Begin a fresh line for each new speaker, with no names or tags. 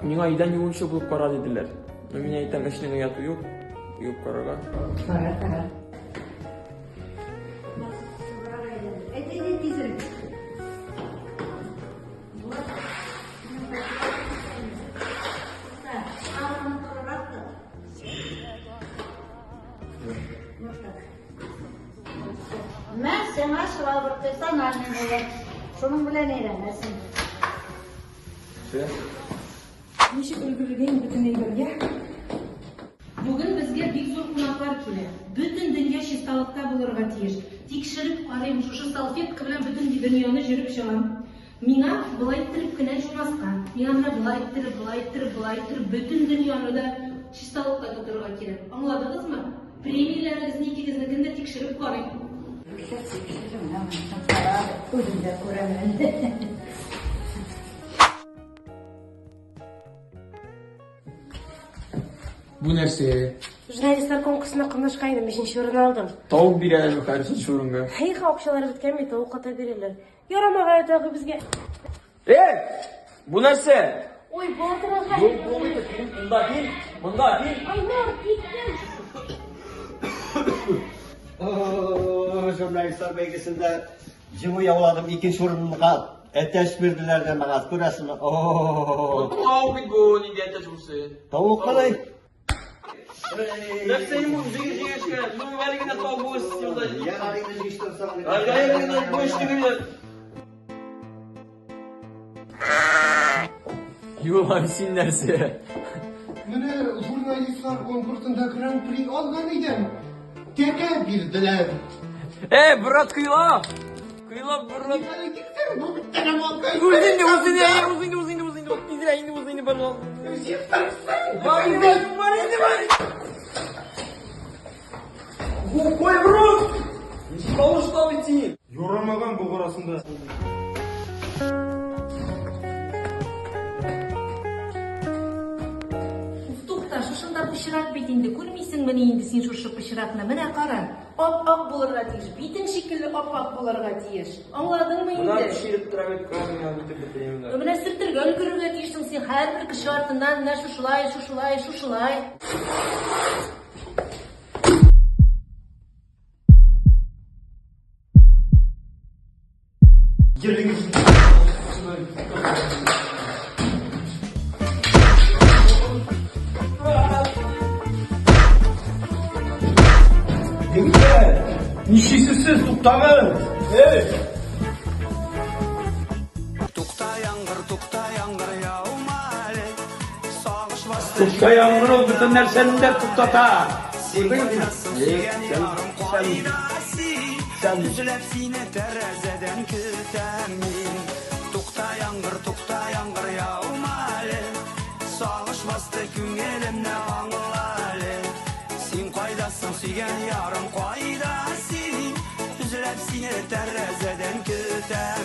Миңа идән юучы булып кара диделәр. Ну, мин әйтәм, эшнең ояты юк. Юып карарга.
Кара, кара.
Әйдә, әйдә, тизрәк. Мә, сиңа швабра персональный булыр. Шуның белән өйрәнәсең.
Ничек өлгерергә инде бөтен әйбергә?
Бүген безгә бик зур кунаклар килә. Бөтен дөнья чисталыкта булырга тиеш. Тикшереп карыйм, шушы салфетка белән бөтен дөньяны җөреп чыгам. Миңа болай иттереп кенә җумаска. Миңа менә болай иттереп, болай иттереп, болай иттереп бөтен дөньяны да чисталыкта тотырга кирәк. Аңладыгызмы? Премияләрегезне икегезнекен дә тикшереп карыйм.
Тикшер, тикшер, менә монысын кара, үзем дә күрәм инде.
Бу нәрсә?
Журналистлар конкурсына катнашкан идем, бишенче урын алдым.
Тавык бирәләрме хәзер өченче урынга?
Хәйха, акчалары беткән бит, тавыкка та бирәләр. Ярамаган тагы безгә.
Эй! Бу нәрсә?
Ой, батырга.
Юк, булмый бит. Монда кил, монда кил.
Айнур, киттем.
Журналистлар бәйгесендә җиңү яуладым, икенче урынга әтәч бирделәр дә миңа, күрәсеңме?
Тавык бит бу, нинди әтәч булсын?
Тавык калай.
Нәрсә инде үзең җиңешкән? Ну, әле генә тавык булсын.
Ярар инде җыештырсаң.
Әле генә бу эш түгел. Юлай, син нәрсә?
Менә журналистлар конкурсында гран-при алган идем. Тәкә бирделәр.
Эй, брат, кыйла! Кыйла, брат.
Әле китсәң, бу бит тәнәм алган.
Үзеңне, үзеңне, үзеңне, үзеңне, үзеңне, тизрәк инде, үзеңне, пожалуйста.
Җыештырсаң.
Бар инде, бар инде, бар инде. Кой в рот! Тавышлап идти.
Ярамаган бу арасында.
Тукта, шушында пычрак бит инде, күрмисеңмени инде син шушы пычракны? Менә кара, ап-ак булырга тиеш, битең шикелле ап-ак булырга тиеш. Аңладыңмы
Менә
инде?
пешереп тора бит, кара битеп бетерәм дә.
Менә сөртергә өлгерергә тиешсең син һәрбер кеше артыннан менә шушылай, шушылай, шушылай.
Йөрегез.
Егетләр, нишлисез сез, туктагыз? Эй!
Тукта яңгыр, тукта яңгыр, яума әле. Сагыш басты.
Тукта яңгыр ул бөтен нәрсәне дә туктата.
Син кайдасың, сөйгән ярым, кайда син? Эзләп сине тәрәзәдән көтәм мин. Тукта яңгыр, тукта яңгыр, яума әле. Сагыш басты күңелемне, аңла әле. Син кайдасың, сөйгән ярым, кайда син? Эзләп сине тәрәзәдән көтәм.